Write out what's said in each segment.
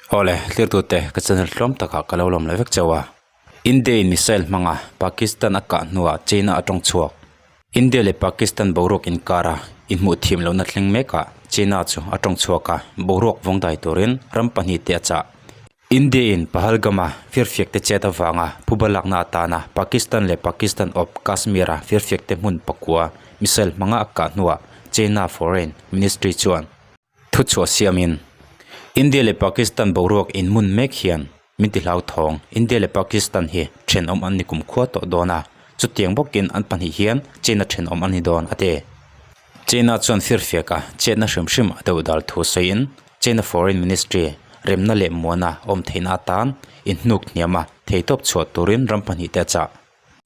Awle, tlirtute ka channel tlawm takah ka lo lawm leh vek chauh a. India in missile hmanga Pakistan a kah hnuah China a tawng chhuak. India leh Pakistan boruak inkara inhmuh thiam lohna thleng mekah China chu a tawng chhuak a, boruak vawng dai turin ram pahnihte a chah. India in Pahalgam-a firfiak te chet avanga phuba lakna atana Pakistan leh Pakistan awp Kashmir-a firfiak te hmun pakua missile hmanga a kah hnuah China Foreign Ministry chuan Thuchhuah siamin, India leh Pakistan boruak inmun mek hian min ti hlauthawng. India leh Pakistan hi thenawm an ni kumkhua tawh dawn a, chutiang bawkin an pahnih hian China thenawm an ni dawn, a ti. China chuan firfiaka chetna hrim hrim a deuh dal thu sawiin, China Foreign Ministry remna leh muana awm theihna atan inhnuk hniam a, theitawp chhuah turin ram pahnihte a chah.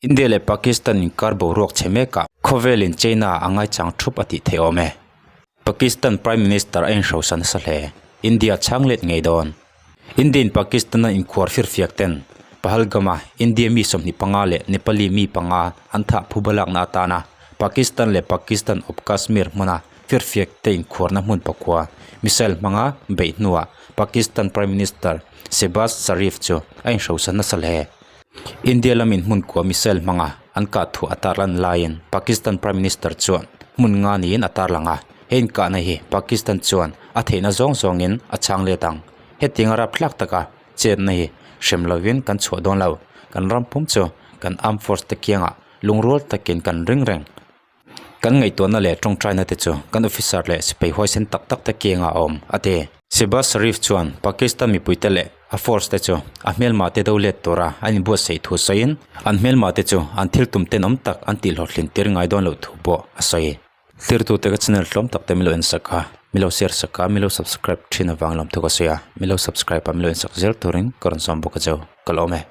India leh Pakistan inkar boruak chhe mekah khawvelin China a ngaichang thup a tih theih awm e. Pakistan Prime Minister a inhrosa nasa hle. India chhang let ngei dawn. India in Pakistan a inkhuar firfiak ten Pahalgam-a India mi 25 leh Nepali mi panga an thah phuba lakna atana Pakistan leh Pakistan awp Kashmir hmuna firfiak te inkhuarna hmun pakua missile hmanga beih hnuah Pakistan Prime Minister Shehbaz Sharif chu a inhrosa nasa hle. India lamin hmun kua missile hmanga an kah thuah a tarlan laiin Pakistan Prime Minister chuan hmun nga niin a tarlang a, he inkahna hi Pakistan chuan a theihna zawng zawngin a chhang let ang. Hetiang a rapthlak taka chetna hi hrem lovin kan chhuah dawn lo, kan ram pum chu kan armed force te kiangah lungrual takin kan ring reng. Kan ngaihtuahna leh tawngtaina te chu kan officer leh sipai huaisen tak tak te kiangah a awm, a ti. Shehbaz Sharif chuan Pakistan mipuite leh a force te chu a hmelma te do let tura an inbuatsaih thu sawiin, an hmelma te chu an thil tum tenawm tak an tihhlawhtlin tir ngai dawn loh thu pawh a sawi. Tirtute ka channel tlawm tak te milo ensak a, milo share sak a, milo subscribe thin avang lam thu ka sawi a, milo subscribe a milo ensak zel turin ka rawn sawm bawk a cheu. Ka lawm e.